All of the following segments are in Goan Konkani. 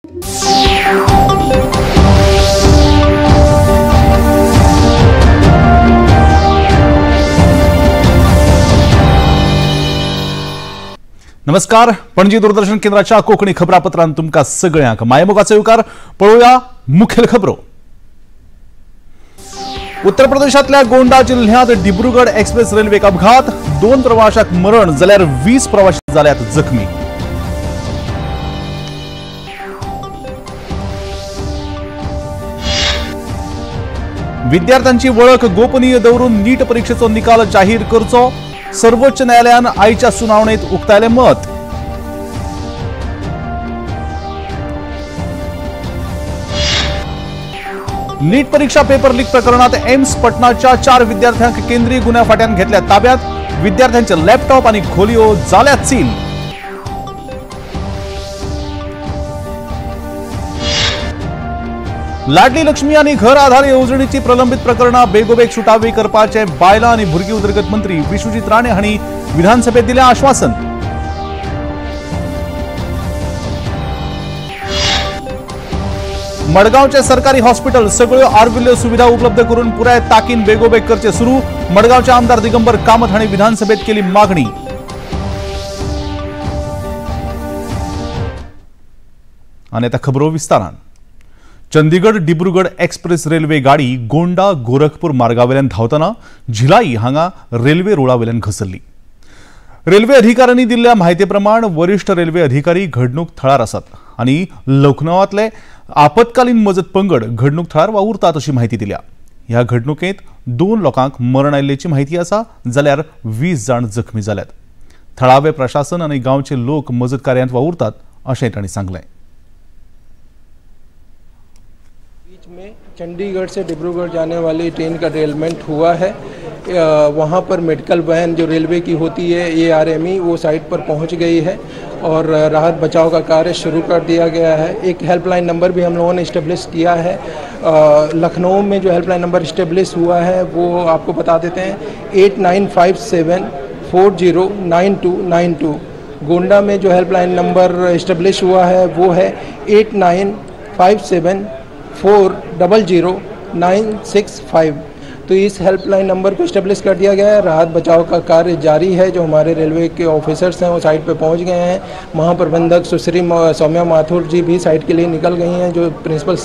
नमस्कार, पणजी दूरदर्शन केंद्राच्या कोंकणी खबरापत्रांत तुमकां सगळ्यांक मायमोगाचो येवकार। पळोवया मुखेल खबरो। उत्तर प्रदेशांतल्या गोंडा जिल्ह्यांत डिब्रुगड एक्सप्रेस रेल्वेक अपघात, 2 प्रवाशांक मरण जाल्यार 20 प्रवाशी जाल्यात जखमी। विद्यार्थ्यांची वळख गोपनीय दवरून नीट परीक्षेचो निकाल जाहीर करचो, सर्वोच्च न्यायालयान आयच्या सुनावणेत उक्तायलें मत। नीट परीक्षा पेपर लीक प्रकरणात एम्स पटनाच्या 4 विद्यार्थ्यांक केंद्रीय गुन्ह्या फाट्यान घेतल्या ताब्यात, विद्यार्थ्यांचे लॅपटॉप आणि खोलयो जाल्यात सील। लाडली लक्ष्मी आणि घर आधार येवजणेची प्रलंबित प्रकरणां बेगोबेग सुटावी करपाचे बायलां आनी भुरगीं उदरगत मंत्री विश्वजीत राणे हांणी विधानसभेत दिलें आश्वासन। मडगांवचे सरकारी हॉस्पिटल सगळ्यो आर्विल्ल्यो सुविधा उपलब्ध करून पुराय ताकीन बेगोबेग करचे सुरू, मडगांवचे आमदार दिगंबर कामत हांणी विधानसभेत केली मागणी। आनी आतां खबरो विस्तारान। चंदीगड डिब्रुगड एक्सप्रेस रेल्वे गाडी गोंडा गोरखपूर मार्गावेल्यान धांवतना झिलाई हांगा रेल्वे रुळावेल्यान घसरली। रेल्वे अधिकाऱ्यांनी दिल्ल्या म्हायती प्रमाण वरिष्ठ रेल्वे अधिकारी घडणूक थळार आसात आनी लखनौवांतले आपत्कालीन मजत पंगड घडणूक थळार वावुरतात अशी म्हायती दिल्या। ह्या घडणुकेंत 2 लोकांक मरण आयिल्ल्याची म्हायती आसा जाल्यार 20 जाण जखमी जाल्यात। थळावे प्रशासन आनी गांवचे लोक मजत कार्यांत वावुरतात अशें तांणी सांगलें। में चंडीगढ़ से डिब्रूगढ़ जाने वाली ट्रेन का डेवलपमेंट हुआ है। वहाँ पर मेडिकल वैन जो रेलवे की होती है ARME, वो साइट पर पहुँच गई है और राहत बचाव का कार्य शुरू कर दिया गया है। एक हेल्पलाइन नंबर भी हम लोगों ने इस्टेब्लिश किया है। लखनऊ में जो हेल्पलाइन नंबर इस्टेब्लिश हुआ है वो आपको बता देते हैं, 8957 409292। गोंडा में जो हेल्पलाइन नंबर इस्टेब्लिश हुआ है वो है 8957 400 965। तो इस हेल्पलाइन नंबर को इस्टेब्लिश कर दिया गया है। राहत बचाव का कार्य जारी है। जो हमारे रेलवे के ऑफिसर्स हैं वो साइट पे पहुंच गए हैं। महाप्रबंधक सुश्री सौम्या माथुर जी भी साइट के लिए निकल गई हैं। जो प्रिंसिपल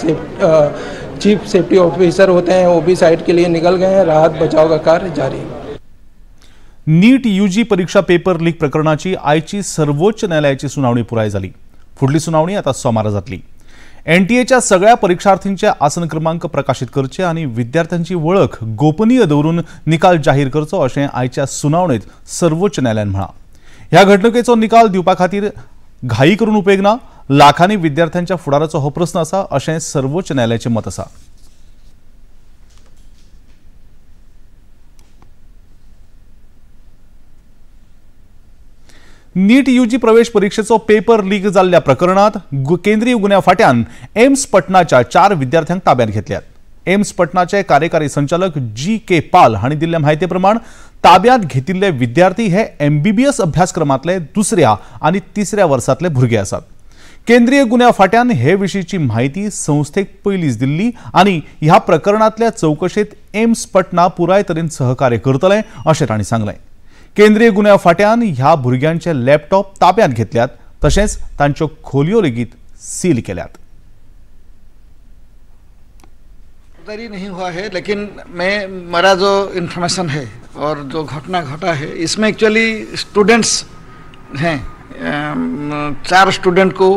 चीफ सेफ्टी ऑफिसर होते हैं वो भी साइट के लिए निकल गए हैं। राहत बचाव का कार्य जारी है। नीट यूजी परीक्षा पेपर लीक प्रकरणाची आयची सर्वोच्च न्यायालयाची सुनावणी पुराय जाली। फुडली सुनावणी आता सोमारा जातली। एनटीएच्या सगळ्या परीक्षार्थींचे आसन क्रमांक प्रकाशित करचे आणि विद्यार्थ्यांची वळख गोपनीय दवरून निकाल जाहीर करचो अशें आयच्या सुनावणेत सर्वोच्च न्यायालयान म्हळां। ह्या घडणुकेचो निकाल दिवपा खातीर घाई करून उपेग ना, लाखांनी विद्यार्थ्यांच्या फुडाराचो हो प्रस्न आसा अशें सर्वोच्च न्यायालयाचें मत आसा। नीट यूजी प्रवेश परीक्षेचो पेपर लीक जाल्ल्या प्रकरणात केंद्रीय गुन्ह्या फाट्यान एम्स पटनाच्या 4 विद्यार्थ्यांक ताब्यात घेतल्यात। एम्स पटनाचे कार्यकारी संचालक जी.के. पाल हांणी दिल्ल्या म्हायती प्रमाण ताब्यात घेतिल्ले विद्यार्थी हे MBBS अभ्यासक्रमांतले दुसऱ्या आनी तिसऱ्या वर्सांतले भुरगे आसात। केंद्रीय गुन्ह्या फाट्यान हे विशींची म्हायती संस्थेक पयलींच दिल्ली आनी ह्या प्रकरणांतल्या चवकशेंत एम्स पटना पुराय तरेन सहकार्य करतले अशें तांणी सांगलें। केंद्रीय गुन्ह्या फाट्यान ह्या भुरग्यांचे लॅपटॉप ताब्यात घेतल्यात, तशेंच तांच्यो खोलयो लेगीत सील केल्यात। नहीं हुआ है, लेकिन मैं मेरा जो इन्फॉर्मेशन है और जो घटना घटा है इसमें एक्चुअली स्टूडेंट्स हैं, 4 स्टूडेंट को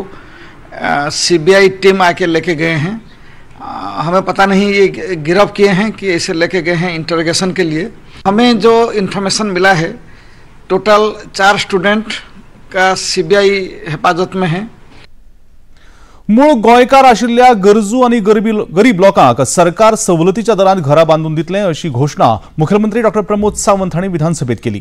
CBI team आके लेके गए हैं। हमें पता नहीं ये गिरफ्त किए हैं कि ऐसे लेके गए हैं इंटरोगेशन के लिए। हमें जो इन्फॉर्मेशन मिला है टोटल 4 स्टूडेंट का CBI हिफाजत में है। मूळ गोंयकार आशिल्ल्या गरजू आनी गरीब लोकांक सरकार सवलतीच्या दरान घरां बांदून दितलें अशी घोशणा मुख्यमंत्री डॉक्टर प्रमोद सावंत हांणी विधानसभेत केली।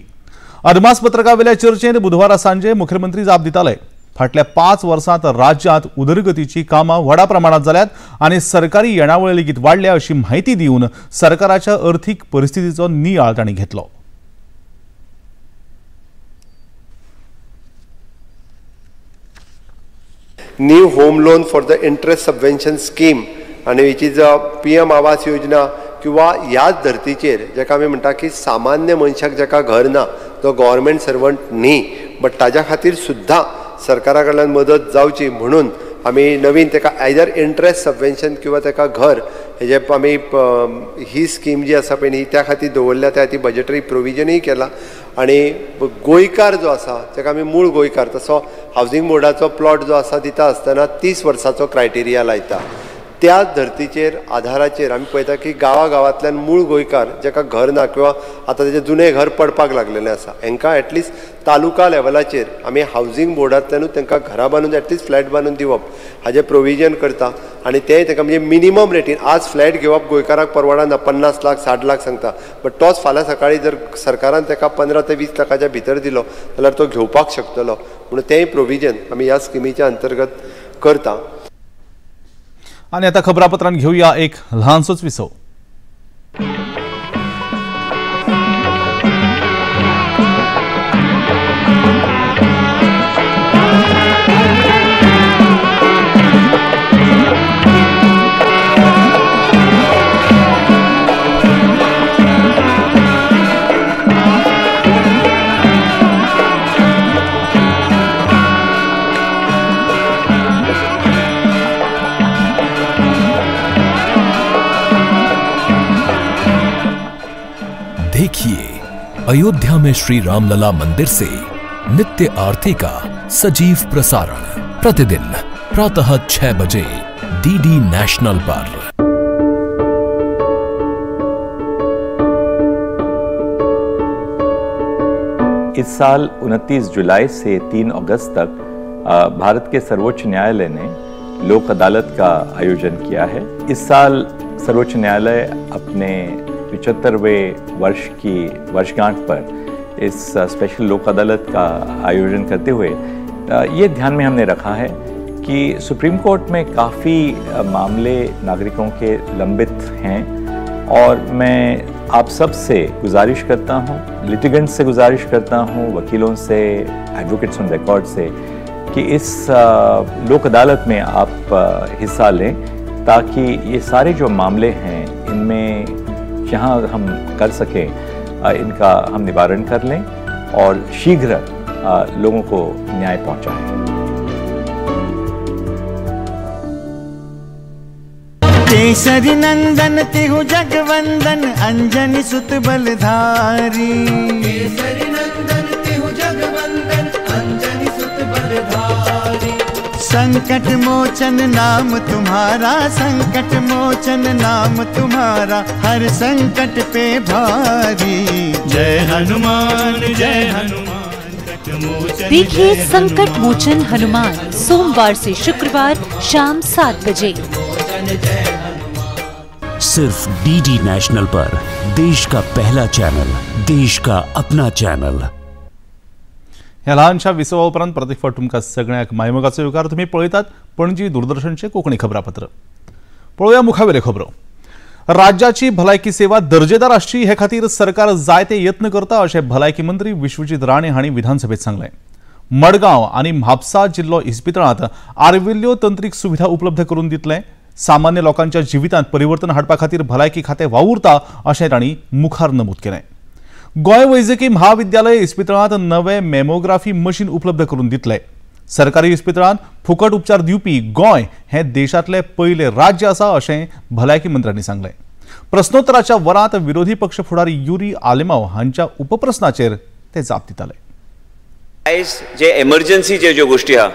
अदमासपत्रकावेल्या चर्चेंत बुधवारा सांजे मुख्यमंत्री जाप दिताले। फाटल्या 5 वर्सांत राज्यांत उदरगतीची कामां व्हडा प्रमाणात जाल्यात आनी सरकारी येणावळ लेगीत वाडल्या अशी म्हायती दिवन सरकाराच्या अर्थीक परिस्थितीचो नियाळ तांणी घेतलो। New home loan for the interest subvention scheme आनी which is PM Awas Yojana किंवा ह्याच धर्तीचेर जेका आमी म्हणटा की सामान्य मनशाक जेका घर ना, जो गव्हर्मेंट सर्वंट न्ही, बट ताज्या खातीर सुद्दां सरकारा कडल्यान मदत जावची म्हणून आमी नवीन ताका आयदर इंट्रस्ट सबवेन्शन किंवा ताका घर हेजे आमी ही स्कीम जी आसा पळय न्ही त्या खातीर दवरल्या, त्या खातीर बजेटरी प्रोविजनूय केलां. आनी गोंयकार जो आसा ताका आमी मूळ गोंयकार तसो हावजींग बोर्डाचो प्लॉट जो आसा दिता आसतना 30 वर्साचो क्रायटेरिया लायता. त्या धर्तीचेर आधाराचेर आमी पळयता की गांवा गांवांतल्यान मूळ गोंयकार जेका घर ना किंवा आतां तेजें जुनें घर पडपाक लागलेलें आसा, हेंकां एटलिस्ट तालुका लेवलाचेर आमी हावजींग बोर्डांतल्यानूच तांकां घरां बांदून एटलिस्ट फ्लॅट बांदून दिवप हाजें प्रोविजन करता. आनी तें तांकां म्हणजे मिनिमम रेटीन आज फ्लॅट घेवप गोंयकाराक परवडना, 50 लाख 60 लाख सांगता, बट तोच फाल्यां सकाळीं जर सरकारान ताका 15 ते 20 लाखाच्या भितर दिलो जाल्यार तो घेवपाक शकतलो, म्हणून तेंय प्रोविजन आमी ह्या स्किमीच्या अंतर्गत करता. आनी आतां खबरापत्रान घेवया एक ल्हानसोच विसव. देखिए अयोध्या में श्री रामलला मंदिर से नित्य आरती का सजीव प्रसारण प्रतिदिन प्रातः 6 बजे डीडी नेशनल पर। इस साल 29 जुलाई से 3 अगस्त तक भारत के सर्वोच्च न्यायालय ने लोक अदालत का आयोजन किया है। इस साल सर्वोच्च न्यायालय अपने 75वें वर्ष की वर्षगांठ पर इस स्पेशल लोक अदालत का आयोजन करते हुए ये ध्यान में हमने रखा है कि सुप्रीम कोर्ट में काफ़ी मामले नागरिकों के लंबित हैं और मैं आप सब से गुजारिश करता हूँ, लिटिगेंट्स से गुजारिश करता हूँ, वकीलों से, एडवोकेट्स ऑन रिकॉर्ड से कि इस लोक अदालत में आप हिस्सा लें ताकि ये सारे जो मामले हैं इनमें जहाँ हम कर सकें इनका हम निवारण कर लें और शीघ्र लोगों को न्याय पहुँचाएं। केसरी नंदन तिहु जगवंदन अंजनी सुत बलधारी। केसरी नंदन तिहु जगवंदन अंजनी सुत बलधारी। संकट मोचन नाम तुम्हारा, संकट मोचन नाम तुम्हारा, हर संकट पे भारी। जय हनुमान जय हनुमान। देखिए संकट मोचन हनुमान सोमवार से शुक्रवार शाम 7 बजे सिर्फ डीडी नेशनल पर, देश का पहला चैनल, देश का अपना चैनल। ह्या ल्हानशा विसवा उपरांत प्रत्येक फावट तुमकां सगळ्यांक मायमोगाचो येवकार। तुमी पळयतात पणजी दूरदर्शनचें कोंकणी खबरापत्र। पळोवया मुखावेल्यो खबरो। राज्याची भलायकी सेवा दर्जेदार आसची हे खातीर सरकार जायते यत्न करता अशें भलायकी मंत्री विश्वजीत राणे हांणी विधानसभेत सांगलें। मडगांव आनी म्हापसा जिल्लो इस्पितळांत आर्विल्ल्यो तंत्रीक सुविधा उपलब्ध करून दितले। सामान्य लोकांच्या जिवितांत परिवर्तन हाडपा खातीर भलायकी खातें वावुरता अशें तांणी मुखार नमूद केलें। गोंय वैजकी म्हाविद्यालय इस्पितळांत नवे मेमोग्राफी मशीन उपलब्ध करून दितले। सरकारी इस्पितळांत फुकट उपचार दिवपी गोंय हें देशांतलें पयलें राज्य आसा अशें भलायकी मंत्र्यांनी सांगलें। प्रश्नोत्तराच्या वरांत विरोधी पक्ष फुडारी युरी आलेमाव हांच्या उपप्रश्नाचेर ते जाप दिताले। आयज जे एमर्जन्सीचे ज्यो गोश्टी आहा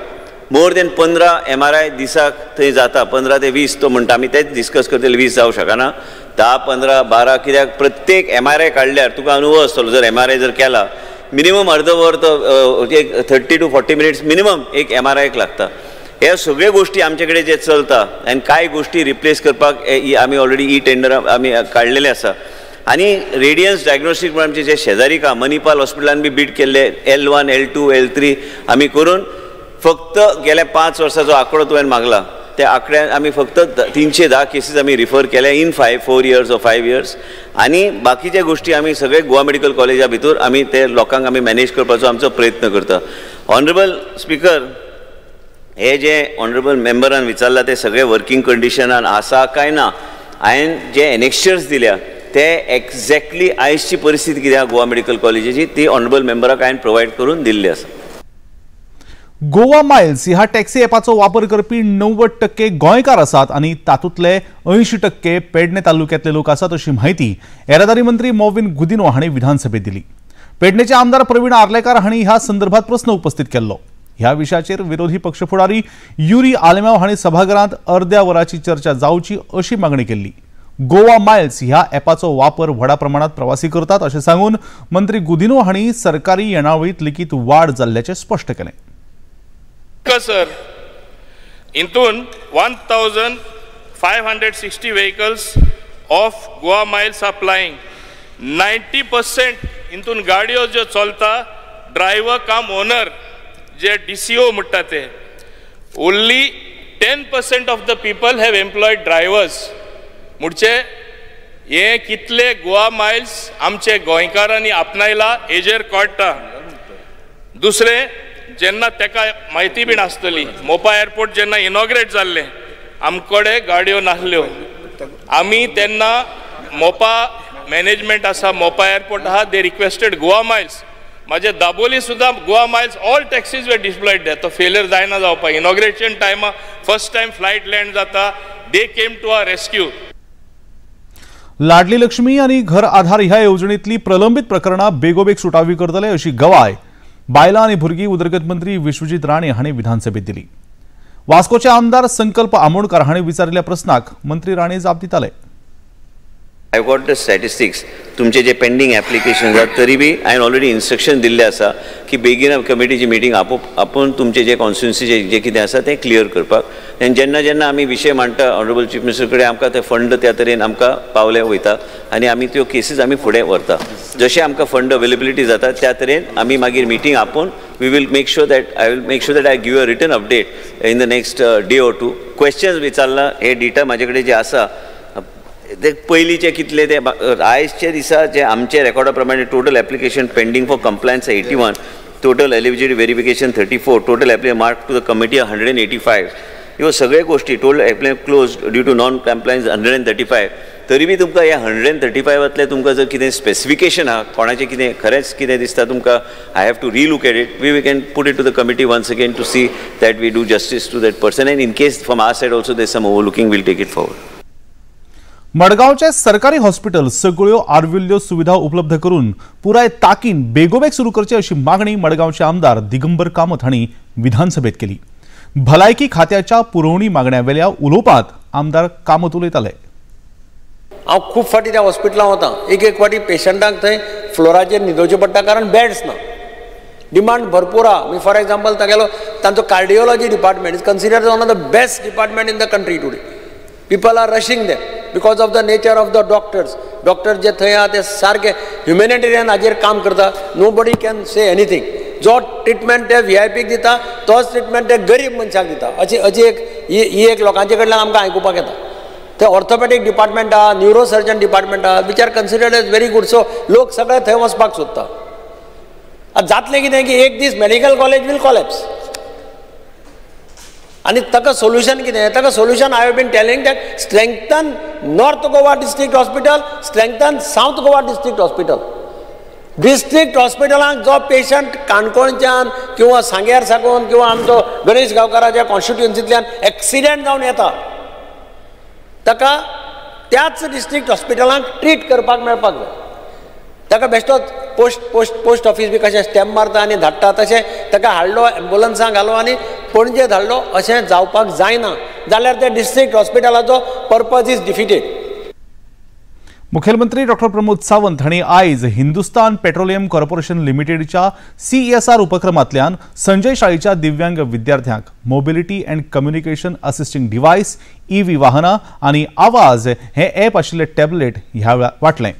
मोर देन 15 MRI दिसाक थंय जाता, 15 ते 20 तो म्हणटा आमी तेच डिस्कस करतले, 20 जावं शकना, 10, 15, 12, कित्याक प्रत्येक MRI काडल्यार तुका अनुभव आसतलो। जर MRI जर केला मिनिमम अर्द वर तो एक 30 to 40 minutes minimum एक MRIक लागता। ह्या सगळ्यो गोश्टी आमचे कडेन जे चलता आनी कांय गोश्टी रिप्लेस करपाक आमी ऑलरेडी ई टेंडर आमी काडलेले आसा। आनी रेडियन्स डायग्नोस्टीक म्हणून आमचे जे शेजारी का मणिपाल हॉस्पिटलान बी बीट केल्ले L1, L2, L3 आमी करून फक्त गेल्या 5 वर्साचो आंकडो तुवें मागला त्या आंकड्यान आमी फक्त 310 केसीस आमी रिफर केल्या इन 4 years or 5 years. आनी बाकीच्या गोश्टी आमी सगळे गोवा मेडिकल कॉलेजा भितर आमी ते लोकांक आमी मॅनेज करपाचो आमचो प्रयत्न करता। ऑनरेबल स्पीकर, हे जे ऑनरेबल मेंबरान विचारला ते सगळे वर्किंग कंडिशनान आसा काय ना, हांवें जे एनेक्स्चर्स दिल्या ते एक्झॅक्टली आयजची परिस्थिती कितें आहा गोवा मेडिकल कॉलेजीची ती ऑनरेबल मेंबराक हांवें प्रोवायड करून दिल्ली आसा. गोवा मायल्स ह्या टॅक्सी ॲपाचो वापर करपी 90% गोंयकार आसात आनी तातूंतले 80% पेडणे तालुक्यांतले लोक आसात अशी म्हायती येरादारी मंत्री मॉविन गुदिनो हांणी विधानसभेत दिली. पेडणेचे आमदार प्रवीण आर्लेकार हांणी ह्या संदर्भात प्रस्न उपस्थित केल्लो. ह्या विशयाचेर विरोधी पक्ष फुडारी युरी आलेमाव हांणी सभाघरांत अर्द्या वराची चर्चा जावची अशी मागणी केल्ली. गोवा मायल्स ह्या ॲपाचो वापर व्हडा प्रमाणात प्रवासी करतात अशें सांगून मंत्री गुदिनो हांणी सरकारी येणावळींत लेगीत वाड जाल्ल्याचें स्पश्ट केलें. सर, इंतून 1560 vehicles of Goa Miles are plying. 90% इंतून गाडयो ज्यो चलता ड्रायव्हर काम ओनर जे DCO म्हणटा ते. Only 10% of the people have employed drivers. म्हणजे हे कितले गोवा मायल्स आमचे गोंयकारांनी आपणायला हेजेर कळटा. दुसरें, जेन्ना तेका म्हायती बीन आसतली, मोपा एअरपोर्ट जेन्ना इनॉग्रेट जाल्लें आमकडे गाडयो नासल्यो. आमी तेन्ना मोपा मॅनेजमेंट आसा, मोपा एअरपोर्ट आहा, दे रिक्वेस्टेड गोवा मायल्स. म्हाजे दाबोली सुद्दां Goa Miles all taxis were deployed there. तो फेलियर जायना जावपाक. इनॉग्रेशन टायमा फर्स्ट टायम फ्लायट लँड जाता, they came to our rescue. Ladli Lakshmi आनी घर आधार ह्या येवजणेंतली प्रलंबीत प्रकरणां बेगोबेग सुटावी करतले अशी गवाय बायलां आनी भुरगीं उदरगत मंत्री विश्वजीत राणे हांणी विधानसभेत दिली. वास्कोचे आमदार संकल्प आमोणकर हांणी विचारिल्ल्या प्रस्नाक मंत्री राणे जाप दिताले. I got the statistics. तुमचे जे पेंडींग एप्लिकेशन आसा तरी बी हांवें ऑलरेडी इन्स्ट्रक्शन दिल्लें आसा की बेगीन कमिटीची मिटींग आपोवन तुमचे जे कॉन्स्टिट्युन्सीचे जे कितें आसा तें क्लियर करपाक. आनी जेन्ना जेन्ना आमी विशय मांडटा ऑनरेबल चीफ मिनिस्टर कडेन आमकां ते फंड त्या तरेन आमकां पावले वयता आनी आमी त्यो केसीस आमी फुडें व्हरता. जशें आमकां फंड अवेलेबिलिटी जाता त्या तरेन आमी मागीर मिटींग आपोवन we will make sure that I will make sure that I give a written update in the next day or two. Questions विचारला हे डेटा म्हाजे कडेन जे आसा ते पयलींचे कितले ते आयजच्या दिसा जे आमचे रेकॉर्डा प्रमाणे total application pending for compliance 81, total eligibility verification 34, total application mark to the committee 185. ह्यो सगळे गोष्टी total application close due to non compliance 135. तरी बी तुमकां ह्या 135तले तुमकां जर कितें स्पेसिफिकेशन आहा कोणाचें कितें खरेंच कितें दिसता तुमकां I have to relook at it. We can put it to the committee once again to see that we do justice to that person and in case from our side also there some overlooking we'll take it forward. मडगांवचे सरकारी हॉस्पिटल सगळ्यो आर्विल्ल्यो सुविधा उपलब्ध करून पुराय ताकीन बेगोबेग सुरू करचे अशी मागणी मडगांवचे आमदार दिगंबर कामत हांणी विधानसभेत केली. भलायकी खात्याच्या पुरवणी मागण्या वेल्या उलोवपांत आमदार कामत उलयताले. हांव खूब फावटी त्या हॉस्पिटलांत वता, एक एक फावटी पेशंटांक थंय फ्लोराचेर न्हिदोवचें पडटा कारण बेड्स ना. डिमांड भरपूर आहा. फॉर एग्जाम्पल तागेलो तांचो cardiology department is considered one of the best department in the country today. People are rushing there because of the nature of the doctors. Doctor जे थंय आहा ते सारके ह्युमॅनिटेरियन हाजेर काम करता. Nobody can say anything. जो ट्रिटमेंट ते व्हीआयपीक दिता तोच ट्रिटमेंट ते गरीब मनशाक दिता. अशी अशी एक ही एक लोकांचे कडल्यान आमकां आयकुपाक येता. ते ऑर्थोपॅडीक डिपार्टमेंट आहा, न्युरोसर्जन डिपार्टमेंट आहा, which are considered as very good. So लोक सगळे थंय वचपाक सोदता. आतां जातलें कितें की एक दीस मेडिकल कॉलेज वील कॉलेप्स. आनी ताका सोल्युशन कितें? ताका solution I have been telling that strengthen North Goa district hospital, strengthen South Goa district hospital. District हॉस्पिटलांत जो पेशंट काणकोणच्यान किंवा सांग्यार साकून किंवा आमचो गणेश गांवकाराच्या कॉन्स्टिट्युएन्सींतल्यान एक्सिडेंट जावन येता ताका त्याच डिस्ट्रिक्ट हॉस्पिटलांत ट्रीट करपाक मेळपाक जाय. ताका बेश्टोच पोस्ट पोस्ट पोस्ट ऑफीस बी कशें स्टॅम्प मारता आनी धाडटा तशें ताका हाडलो एम्बुलन्सांक घालो आनी पणजे धाडलो अशें जावपाक जायना. जाल्यार त्या डिस्ट्रिक्ट हॉस्पिटलाचो पर्पज is defeated. मुखेलमंत्री डॉक्टर प्रमोद सावंत हांणी आयज हिंदुस्तान पेट्रोलियम कॉर्पोरेशन लिमिटेडच्या CSR उपक्रमांतल्यान संजय शाळेच्या दिव्यांग विद्यार्थ्यांक mobility and communication assisting device, EV वाहनां आनी आवाज हे ॲप आशिल्ले टॅबलेट ह्या वेळार वांटलें.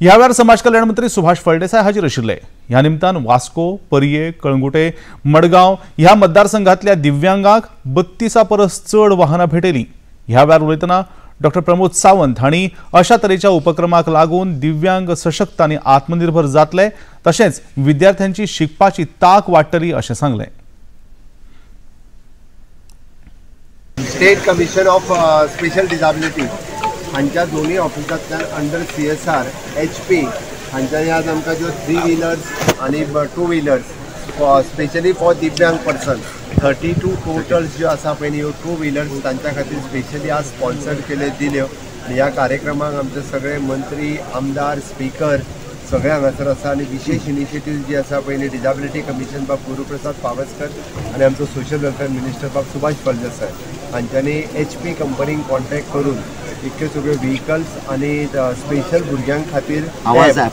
ह्या वेळार समाज कल्याण मंत्री सुभाष फळदेसाय हाजीर आशिल्ले. ह्या निमतान वास्को, पर्ये, कळंगुटे, मडगांव ह्या मतदारसंघांतल्या दिव्यांगांक 32 परस चड वाहनां भेटयलीं. ह्या वेळार उलयतना डॉक्टर प्रमोद सावंत हांणी अशा तरेच्या उपक्रमाक लागून दिव्यांग सशक्त आनी आत्मनिर्भर जातले तशेंच विद्यार्थ्यांची शिकपाची तांक वाडटली अशें सांगलें. State commission of special disability हांच्या दोनूय ऑफिसांतल्यान अंडर CSR HP हांच्यानी आज आमकां ज्यो 3 व्हिलर्स आनी 2 व्हिलर्स स्पेशली फॉर दिव्यांग पर्सन 32 टोटल्स ज्यो आसा पळय न्ही, ह्यो 2 व्हिलर्स तांच्या खातीर स्पेशली आज स्पॉन्सर केले दिल्यो. आनी ह्या कार्यक्रमाक आमचे सगळे मंत्री, आमदार, स्पीकर सगळे हांगासर आसा. आनी विशेश इनिशिएटीव जी आसा पळय न्ही, डिजेबिलिटी कमिशन बाब गुरुप्रसाद पावसकर आनी आमचो सोशल वेलफेअर मिनिस्टर बाब सुभाष फळदेसाय हांच्यांनी HP कंपनीक कॉन्टॅक्ट करून इतक्यो सगळ्यो व्हिकल्स आनी स्पेशल भुरग्यां खातीर आवाज ॲप,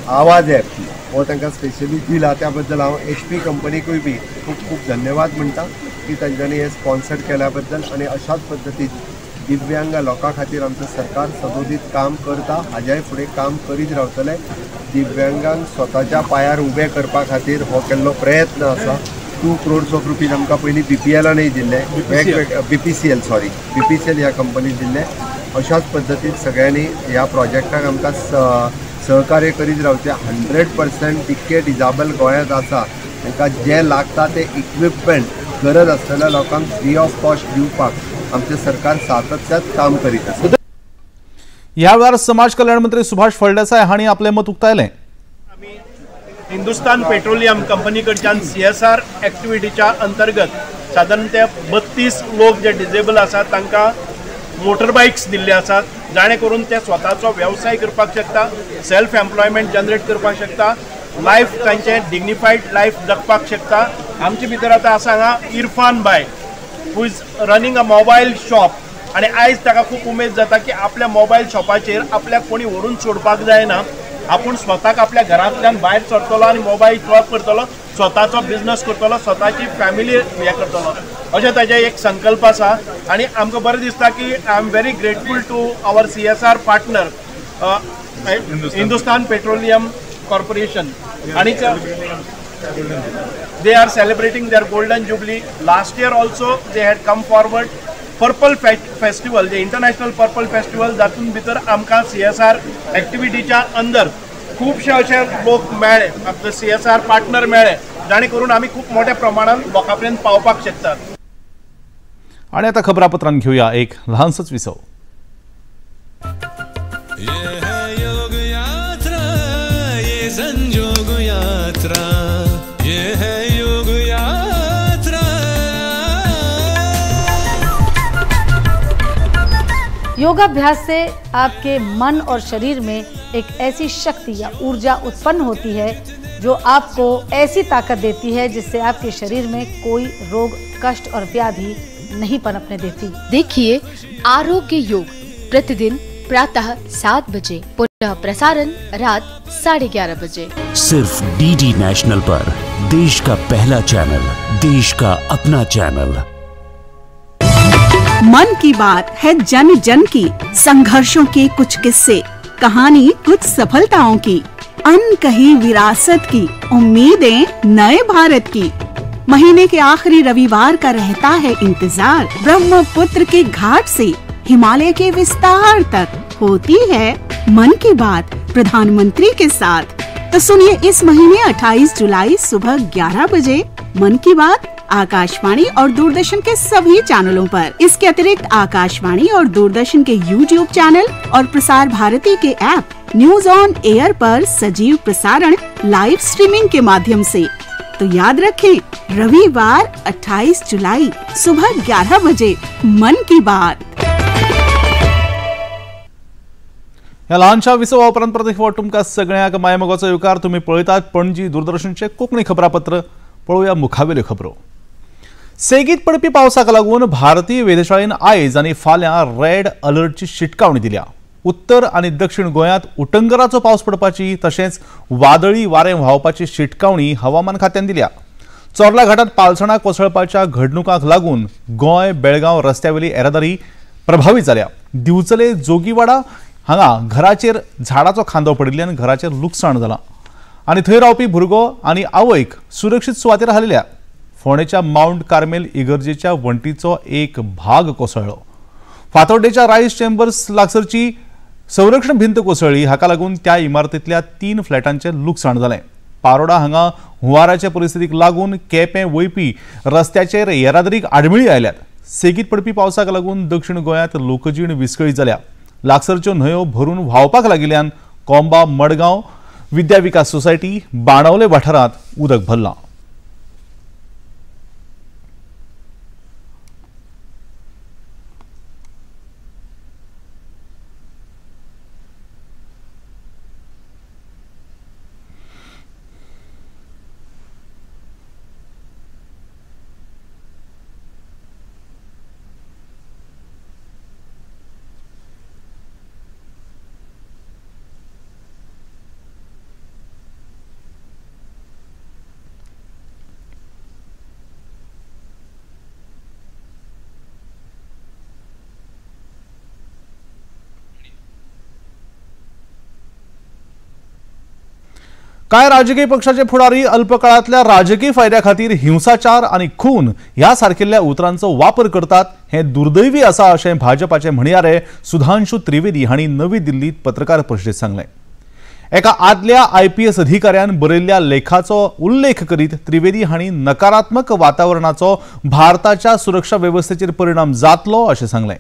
आवाज ॲप हो तांकां स्पेशली दिला. त्या बद्दल हांव HP कंपनीकूय बी खूब खूब धन्यवाद म्हणटा की तांच्यांनी हे स्पॉन्सर केल्या बद्दल. आनी अशाच पद्दतीन दिव्यांग लोकां खातीर आमचें सरकार सदोदीत काम करता, हाज्याय फुडें काम करीत रावतलें. दिव्यांगांक स्वताच्या पांयार उबे करपा खातीर हो केल्लो प्रयत्न आसा. 2 crores of rupees आमकां पयलीं BPLानय दिल्ले, BPCL sorry BPCL ह्या कंपनीन दिल्ले. अशाच पद्दतीन सगळ्यांनी ह्या प्रोजेक्टाक आमकां सहकार्य करीत रावचें. 100% जितके डिजेबल गोंयांत आसा तांकां जें लागता तें इक्विपमेंट गरज आसतल्या लोकांक फ्री ऑफ कॉस्ट दिवपाक आमचें सरकार सातत्यान काम करीत आसा. ह्या वेळार समाज कल्याण मंत्री सुभाष फळदेसाय हांणी आपलें मत उक्तायलें. हिंदुस्तान पेट्रोलियम कंपनी कडच्यान CSR ऍक्टिव्हिटीच्या अंतर्गत सादारण ते 32 लोक जे डिजेबल आसात तांकां मोटर बायक्स दिल्ले आसात, जाणे करून ते स्वताचो वेवसाय करपाक शकता, सेल्फ एम्प्लॉयमेंट जनरेट करपाक शकता, लायफ तांचें डिग्निफायड लायफ जगपाक शकता. आमचे भितर आतां आसा हांगा इरफान बाय who is running a mobile shop, आनी आयज ताका खूब उमेद जाता की आपल्या मोबायल शॉपाचेर आपल्याक कोणी व्हरून सोडपाक जायना, आपूण स्वताक आपल्या घरांतल्यान भायर सरतलो आनी मोबायल शॉप करतलो, स्वताचो बिजनस करतलो, स्वताची फॅमिली हें करतलो, अशें ताजें एक संकल्प आसा. आनी आमकां बरें दिसता की I am very grateful to our CSR partner Hindustan petroleum corporation. आनी they are celebrating their golden jubilee. Last year also they had come forward purple festival, J international purple festival, जातून भितर आमकां CSR ऍक्टिव्हिटीच्या अंदर खुबशे अशे लोक मेळ्ळे, आपले CSR partner मेळ्ळे, जाणे करून आमी खूब मोठ्या प्रमाणान लोकां पर्यंत पावपाक शकतात. आनी आतां खबरापत्रान घेवया एक ल्हानसोच विसव. योग यात्रा, ये संजोग यात्रा, ये है योग यात्रा. योगाभ्यास से आपके मन और शरीर में एक ऐसी शक्ति या ऊर्जा उत्पन्न होती है जो आपको ऐसी ताकत देती है जिससे आपके शरीर में कोई रोग, कष्ट और व्याधि नहीं पनपने देती। देखिए आरोग्य योग प्रतिदिन प्रातः 7 बजे, पुनः प्रसारण रात 11:30 बजे, सिर्फ DD national पर। देश का पहला चैनल, देश का अपना चैनल। मन की बात है जन जन की, संघर्षों के कुछ किस्से, कहानी कुछ सफलताओं की, अनकही विरासत की, उम्मीदें नए भारत की। महीने के आखिरी रविवार का रहता है इंतजार। ब्रह्मपुत्र के घाट से हिमालय के विस्तार तक होती है मन की बात प्रधानमंत्री के साथ। तो सुनिए इस महीने 28 जुलाई सुबह 11 बजे मन की बात आकाशवाणी और दूरदर्शन के सभी चैनलों पर। इसके अतिरिक्त आकाशवाणी और दूरदर्शन के YouTube channel और प्रसार भारती के ऐप न्यूज ऑन एयर पर सजीव प्रसारण लाइव स्ट्रीमिंग के माध्यम से। तो याद रखें, रविवार 28 जुलाई सुबह 11 बजे मन की बात। ह्या ल्हानशा विसवा उपरांत परत एक फावट तुमकां सगळ्यांक मायमोगाचो येवकार। तुमी पळयतात पणजी दूरदर्शनचें कोंकणी खबरापत्र। पळोवया मुखावेल्यो खबरो। सेगीत पडपी पावसाक लागून भारतीय वेधशाळेन आयज आनी फाल्यां रेड अलर्टची शिटकावणी दिल्या। उत्तर आनी दक्षिण गोंयांत उटंगराचो पावस पडपाची तशेंच वादळी वारें व्हांवपाची शिटकावणी हवामान खात्यान दिल्या। चोर्ला घाटात पालसणां कोसळपाच्या घडणुकांक लागून गोंय बेळगांव रस्त्यावेली येरादारी प्रभावीत जाल्या। दिवचले जोगीवाडा हांगा घराचेर झाडाचो खांदो पडिल्ल्यान घराचेर लुकसाण जालां आनी थंय रावपी भुरगो आनी आवयक सुरक्षीत सुवातेर हालयल्या। फोंडेच्या मावंट कार्मेल इगर्जेच्या वण्टीचो एक भाग कोसळ्ळो। फातोड्डेच्या रायस चेंबर्स लागसरची संरक्षण भिंत कोसळ्ळी। हाका लागून त्या इमारतींतल्या 3 फ्लॅटांचें लुकसाण जालें। पारोडा हांगा हुंवाराचे परिस्थितीक लागून केपें वयपी रस्त्याचेर येरादारीक आडमेळी आयल्यात। सेगीत पडपी पावसाक लागून दक्षिण गोंयांत लोकजीण विस्कळीत जाल्या. लागसरच्यो न्हंयो भरून व्हांवपाक लागिल्ल्यान कोंबा, मडगांव, विद्या विकास सोसायटी, बाणावले वाठारांत उदक भरलां. कांय राजकीय पक्षाचे फुडारी अल्पकाळांतल्या राजकीय फायद्या खातीर हिंसाचार आनी खून ह्या सारकिल्ल्या उतरांचो वापर करतात हें दुर्दैवी आसा अशें भाजपाचे म्हणयारे सुधांशु त्रिवेदी हांणी नवी दिल्लीत पत्रकार परिशदेंत सांगलें. एका आदल्या IPS अधिकाऱ्यान बरयल्ल्या लेखाचो उल्लेख करीत त्रिवेदी हांणी नकारात्मक वातावरणाचो भारताच्या सुरक्षा वेवस्थेचेर परिणाम जातलो अशें सांगलें.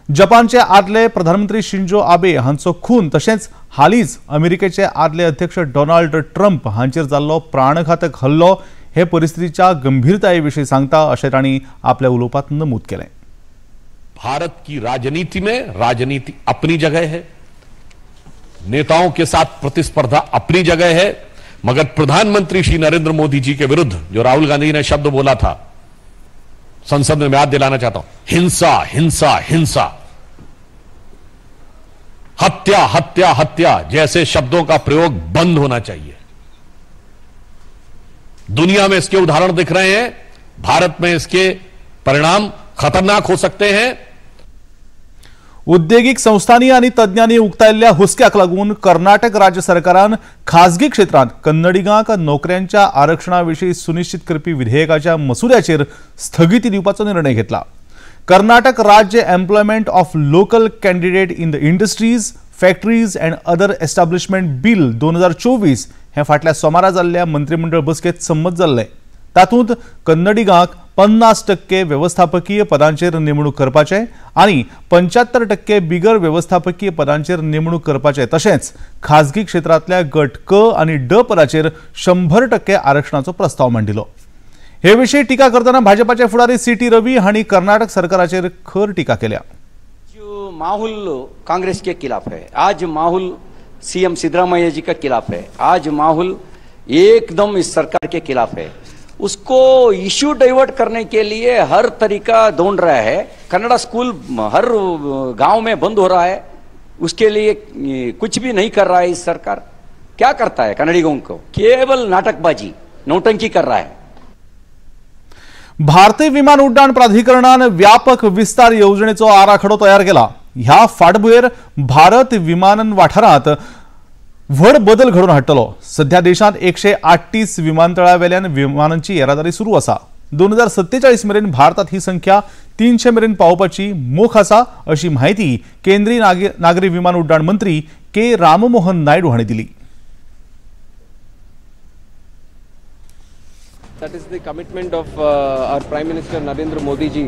जपानचे आदले प्रधानमंत्री शिंजो आबे हांचो खून तशेंच हालींच अमेरिकेचे आदले अध्यक्ष डोनाल्ड ट्रम्प हांचेर जाल्लो प्राणघातक हल्लो हे परिस्थितीच्या गंभीरताये विशीं सांगता अशें तांणी आपल्या उलोवपांत नमूद केलें. भारत की राजनीति में राजनीति अपनी जगह है, नेताओं के साथ प्रतिस्पर्धा अपनी जगह है, मगर प्रधानमंत्री श्री नरेंद्र मोदी जी के विरुद्ध जो राहुल गांधी ने शब्द बोला था संसद में, मैं याद दिलाना चाहता हूं, हिंसा हिंसा हिंसा, हत्या हत्या हत्या जैसे शब्दों का प्रयोग बंद होना चाहिए। दुनिया में इसके उदाहरण दिख रहे हैं, भारत में इसके परिणाम खतरनाक हो सकते हैं। उद्देगीक संस्थांनी आनी तज्ञांनी उक्तायल्ल्या हुस्क्याक लागून कर्नाटक राज्य सरकारान खाजगी क्षेत्रांत कन्नडिगांक नोकऱ्यांच्या आरक्षणा विशीं सुनिश्चित करपी विधेयकाच्या मसुद्याचेर स्थगिती दिवपाचो निर्णय घेतला. कर्नाटक राज्य employment of local candidate in the industries, factories and other establishment bill 2024 हें फाटल्या सोमारा जाल्ल्या मंत्रीमंडळ बसकेंत संमत जाल्लें. तातूंत कन्नडिगांक 50% वेवस्थापकीय पदांचेर नेमणूक करपाचें आनी 75% बिगर वेवस्थापकीय पदांचेर नेमणूक करपाचें तशेंच खाजगी क्षेत्रांतल्या गट क आनी ड पदाचेर 100% आरक्षणाचो प्रस्ताव मांडिल्लो. हे विशीं टीका करतना भाजपाचे फुडारी CT रवी हांणी कर्नाटक सरकाराचेर खर टीका केल्या. जो माहौल कांग्रेस के खिलाफ है, आज माहौल CM Siddaramaiah जी के खिलाफ है, आज माहौल एकदम इस सरकार के खिलाफ है। उसको इश्यू डाइवर्ट करने के लिए हर तरीका ढूंढ रहा है। कन्नड़ा स्कूल हर गांव में बंद हो रहा है, उसके लिए कुछ भी नहीं कर रहा है इस सरकार। क्या करता है कन्नडिगों को? केवल नाटकबाजी, नौटंकी कर रहा है। भारतीय विमान उड्डाण प्राधिकरणान व्यापक विस्तार येवजणेचो आराखडो तयार केला. ह्या फाटभुंयेर भारत विमानन वाठारांत व्हड बदल घडोवन हाडटलो. सध्या देशांत 138 विमानतळावेल्यान विमानांची येरादारी सुरू आसा. 2047 मेरेन भारतात ही संख्या 300 मेरेन पावोवपाची मोख आसा अशी म्हायती केंद्रीय नागरी विमान उड्डाण मंत्री के राममोहन नायडू हांणी दिली. That is the commitment of our Prime Minister Narendra Modi ji,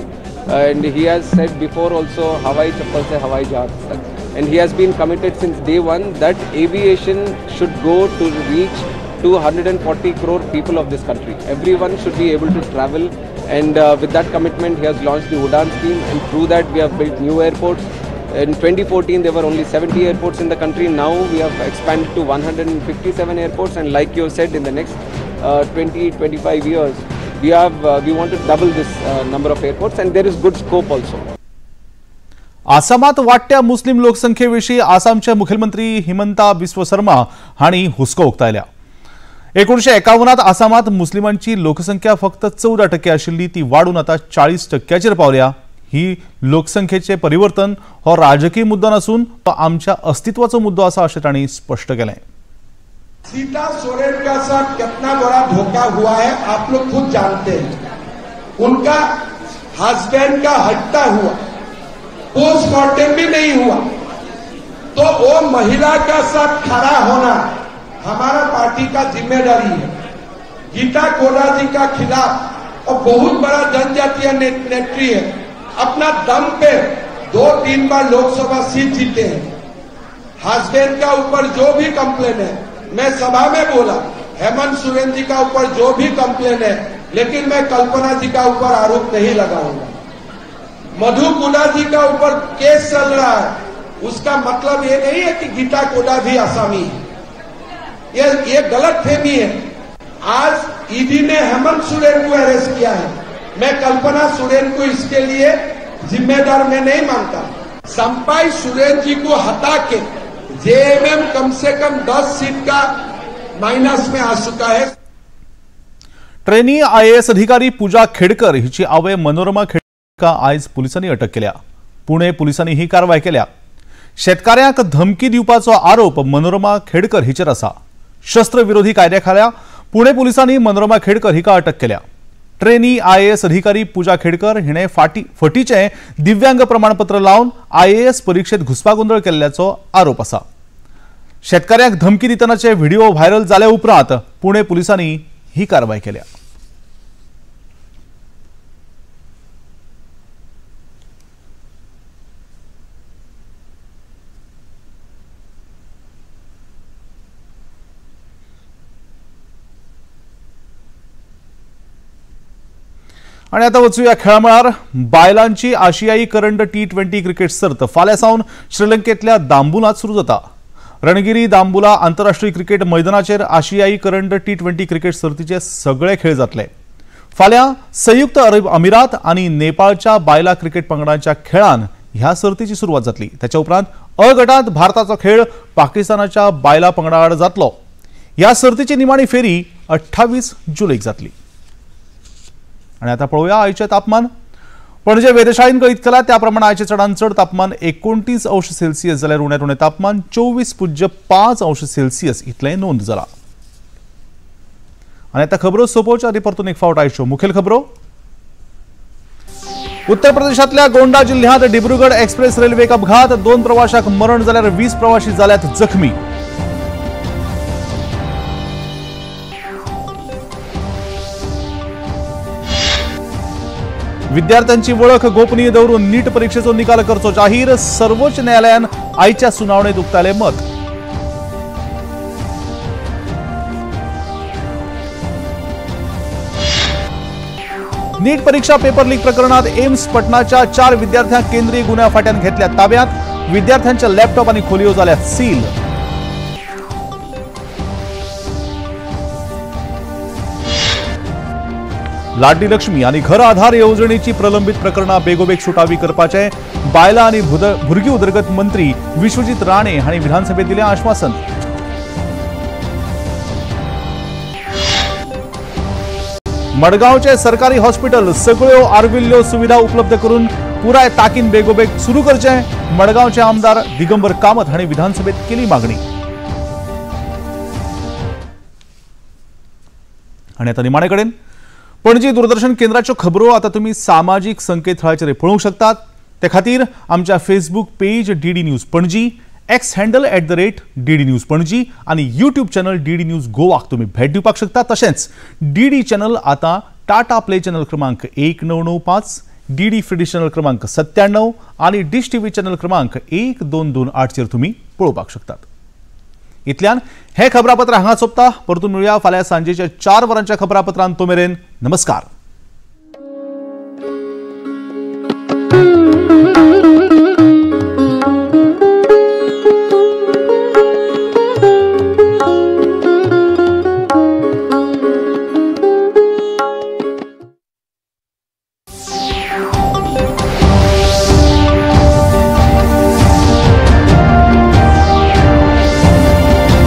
and he has said before also, Hawaii chappal se Hawaii jahaz tak, and he has been committed since day one that aviation should go to reach 240 crore people of this country. Everyone should be able to travel, and with that commitment he has launched the Udan scheme, and through that we have built new airports. In 2014 there were only 70 airports in the country. Now we have expanded to 157 airports, and like you said, in the next 20-25 years we want to double this number of airports, and there is good scope also. आसामात वाडट्या मुस्लिम लोकसंख्येविशीं आसामचे मुख्यमंत्री हिमंता बिस्व शर्मा हांणी हुस्को उक्तायल्या. 1951 आसामात मुस्लिमांची लोकसंख्या फक्त 14% आशिल्ली, ती वाडून आतां 40% पावल्या. ही लोकसंख्येचे परिवर्तन हो राजकीय मुद्दो नासून तो आमच्या अस्तित्वाचो मुद्दो आसा अशें तांणी स्पश्ट केलें. सीता सोरेन का साथ कितना बड़ा धोखा हुआ है आप लोग खुद जानते हैं। उनका हस्बैंड का हत्या हुआ, पोस्टमार्टम भी नहीं हुआ, तो वो महिला का साथ खड़ा होना हमारा पार्टी का जिम्मेदारी है। गीता कोड़ा जी का खिलाफ और बहुत बड़ा जनजातीय नेत्री है, अपना दम पे 2-3 बार लोकसभा सीट जीते हैं। हस्बैंड का ऊपर जो भी कंप्लेन है, मैं सभा में बोला, हेमंत सोरेन जी का ऊपर जो भी कंप्लेन है, लेकिन मैं कल्पना जी का ऊपर आरोप नहीं लगाऊंगा। मधु कोड़ा जी का ऊपर केस चल रहा है, उसका मतलब ये नहीं है कि गीता कोड़ा भी आसामी है। ये गलत फहमी है। आज ईडी ने हेमंत सोरेन को अरेस्ट किया है, मैं कल्पना सोरेन को इसके लिए जिम्मेदार मैं नहीं मानता। संपाई सोरेन जी को हटा के जेएमएम कम से कम 10 सीट का माइनस में आ चुका है। ट्रेनी आयएएस अधिकारी पूजा खेडकर हिची आवय मनोरमा खेडकर आयज पुलिसांनी अटक केल्या। पुणे पुलिसांनी ही कारवाय केल्या। शेतकाऱ्यांक धमकी दिवपाचो आरोप मनोरमा खेडकर हिचेर आसा। शस्त्रविरोधी कायद्याखाला पुणे पुलिसांनी मनोरमा खेडकर हिका अटक केल्या। ट्रेनी आयएएस अधिकारी पूजा खेडकर हिणे फटीचें दिव्यांग प्रमाणपत्र लावन आयएएस परीक्षेत घुस्पागोंदळ केल्ल्याचो आरोप आसा। शेतकाऱ्यांक धमकी दितनाचे व्हिडिओ व्हायरल जाले उपरांत पुणे पुलिसांनी ही कारवाय केल्या। आणि आता वचूया खेळामळार। बायलांची आशियाई करंड T20 cricket सर्त फाल्यां सावन श्रीलंकेतल्या दांबुलांत सुरू जाता। रणगिरी दांबुला आंतरराष्ट्रीय क्रिकेट मैदानाचेर आशियाई करंड T20 cricket सर्तीचे सगळे खेळ जातले। फाल्यां संयुक्त अरब अमिरात आणि नेपाळच्या बायला क्रिकेट पंगडांच्या खेळान ह्या सर्तीची सुरवात जातली। त्याच्या उपरांत अ गटात भारताचो खेळ पाकिस्तानाच्या बायला पंगडा आड जातलो। ह्या सर्तीची निमाणी फेरी 28 जुलैक जातली। आणि आता पळोवया आयचें तापमान। पणजे वेधशाळेन कळीत केलां त्या प्रमाणे आयचें चडांत चड तापमान 29 अंश सेल्सियस जाल्यार उण्यांत उणें तापमान 24.5 अंश सेल्सियस इतलें नोंद जालां। आनी आतां खबरो सोंपोवच्या आदीं परतून एक फावट आयच्यो मुखेल खबरो। उत्तर प्रदेशांतल्या गोंडा जिल्ह्यांत डिब्रुगड एक्सप्रेस रेल्वेक अपघात, 2 प्रवाशांक मरण जाल्यार 20 प्रवाशी जाल्यात जखमी। विद्यार्थ्यांची वळख गोपनीय दवरून नीट परीक्षेचो निकाल करचो जाहीर, सर्वोच्च न्यायालयान आयच्या सुनावणेत उक्तायलें मत। नीट परीक्षा पेपर लीक प्रकरणात एम्स पटनाच्या 4 विद्यार्थ्यांक केंद्रीय गुन्ह्या फाट्यान घेतल्या ताब्यात, विद्यार्थ्यांच्या लॅपटॉप आणि खोलयो जाल्यात सील। लाडली लक्ष्मी आणि घर आधार येवजणेची प्रलंबित प्रकरणां बेगोबेग सुटावी करपाचे बायलां आनी भुरगीं उदरगत मंत्री विश्वजीत राणे हांणी विधानसभेत दिलें आश्वासन। मडगांवचे सरकारी हॉस्पिटल सगळ्यो आर्विल्ल्यो सुविधा उपलब्ध करून पुराय ताकीन बेगोबेग सुरू करचे, मडगांवचे आमदार दिगंबर कामत हांणी विधानसभेत केली मागणी। आनी आतां निमाणे कडेन पणजी दूरदर्शन केंद्राच्यो खबरो आतां तुमी सामाजीक संकेतथळाचेर पळोवंक शकतात। ते खातीर आमच्या Facebook page DD news Panaji, X handle @DD news Panaji आनी यूट्यूब चॅनल डीडी न्यूज गोवाक तुमी भेट दिवपाक शकता। तशेंच डीडी चॅनल आतां टाटा प्ले चॅनल क्रमांक 1995, डीडी फ्री चॅनल क्रमांक 97 आनी डिश टीव्ही चॅनल क्रमांक 1228 चेर तुमी पळोवपाक शकतात। इतल्यान हे खबरापत्र हांगा सोंपता। परतून मेळुया फाल्यां सांजेच्या 4 वरांच्या खबरापत्रांत। तो मेरेन नमस्कार।